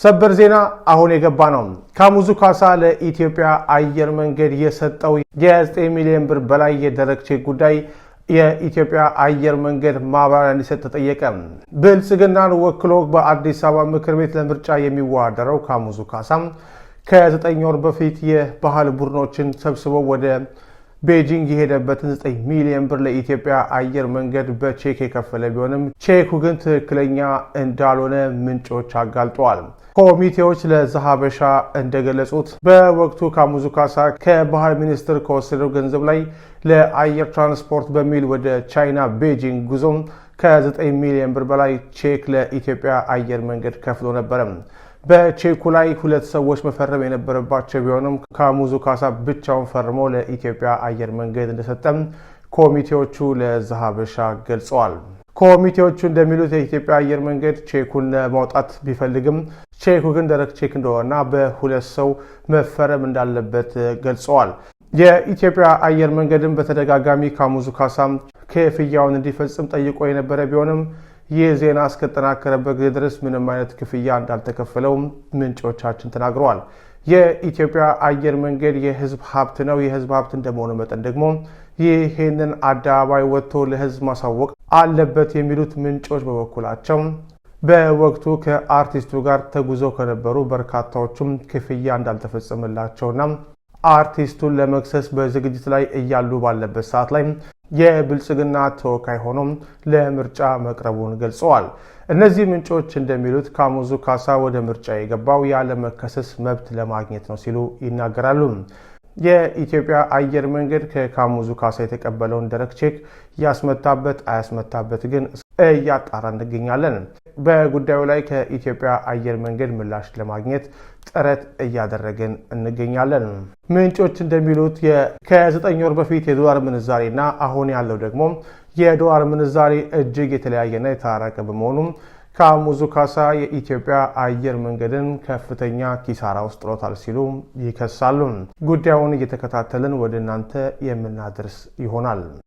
ሰበር ዜና አሁን የገባ ነው። ካሙዙ ካሳ ለኢትዮጵያ አየር መንገድ የሰጠው የ9 ሚሊዮን ብር በላይ የደረቅ ቼክ ጉዳይ የኢትዮጵያ አየር መንገድ ማብራሪያ እንዲሰጥ ተጠየቀ። ብልጽግናን ወክሎ በአዲስ አበባ ምክር ቤት ለምርጫ የሚወዳደረው ካሙዙ ካሳም ከ9 ወር በፊት የባህል ቡድኖችን ሰብስበው ወደ ቤጂንግ የሄደበትን 9 ሚሊዮን ብር ለኢትዮጵያ አየር መንገድ በቼክ የከፈለ ቢሆንም ቼኩ ግን ትክክለኛ እንዳልሆነ ምንጮች አጋልጠዋል። ኮሚቴዎች ለዘሀበሻ እንደገለጹት በወቅቱ ካሙዙ ካሳ ከባህል ሚኒስቴር ከወሰደው ገንዘብ ላይ ለአየር ትራንስፖርት በሚል ወደ ቻይና ቤጂንግ ጉዞም ከ9 ሚሊዮን ብር በላይ ቼክ ለኢትዮጵያ አየር መንገድ ከፍሎ ነበረ። በቼኩ ላይ ሁለት ሰዎች መፈረም የነበረባቸው ቢሆንም ካሙዙ ካሳ ብቻውን ፈርሞ ለኢትዮጵያ አየር መንገድ እንደሰጠም ኮሚቴዎቹ ለዘሀበሻ ገልጸዋል። ኮሚቴዎቹ እንደሚሉት የኢትዮጵያ አየር መንገድ ቼኩን ለማውጣት ቢፈልግም ቼኩ ግን ደረቅ ቼክ እንደሆነና በሁለት ሰው መፈረም እንዳለበት ገልጸዋል። የኢትዮጵያ አየር መንገድም በተደጋጋሚ ካሙዙ ካሳም ክፍያውን እንዲፈጽም ጠይቆ የነበረ ቢሆንም ይህ ዜና እስከጠናከረበት ጊዜ ድረስ ምንም አይነት ክፍያ እንዳልተከፈለው ምንጮቻችን ተናግረዋል። የኢትዮጵያ አየር መንገድ የሕዝብ ሀብት ነው። የሕዝብ ሀብት እንደመሆኑ መጠን ደግሞ ይህንን አደባባይ ወጥቶ ለሕዝብ ማሳወቅ አለበት የሚሉት ምንጮች በበኩላቸው በወቅቱ ከአርቲስቱ ጋር ተጉዘው ከነበሩ በርካታዎቹም ክፍያ እንዳልተፈጸመላቸውና አርቲስቱን ለመክሰስ በዝግጅት ላይ እያሉ ባለበት ሰዓት ላይ የብልጽግና ተወካይ ሆኖም ለምርጫ መቅረቡን ገልጸዋል። እነዚህ ምንጮች እንደሚሉት ካሙዙ ካሳ ወደ ምርጫ የገባው ያለመከሰስ መብት ለማግኘት ነው ሲሉ ይናገራሉ። የኢትዮጵያ አየር መንገድ ከካሙዙ ካሳ የተቀበለውን ደረቅ ቼክ ያስመታበት አያስመታበት ግን እያጣራ እንገኛለን። በጉዳዩ ላይ ከኢትዮጵያ አየር መንገድ ምላሽ ለማግኘት ጥረት እያደረግን እንገኛለን። ምንጮች እንደሚሉት ከ9 ወር በፊት የዶላር ምንዛሬና አሁን ያለው ደግሞ የዶላር ምንዛሬ እጅግ የተለያየና የተራራቀ በመሆኑም ካሙዙ ካሳ የኢትዮጵያ አየር መንገድን ከፍተኛ ኪሳራ ውስጥ ጥሎታል ሲሉ ይከሳሉ። ጉዳዩን እየተከታተልን ወደ እናንተ የምናደርስ ይሆናል።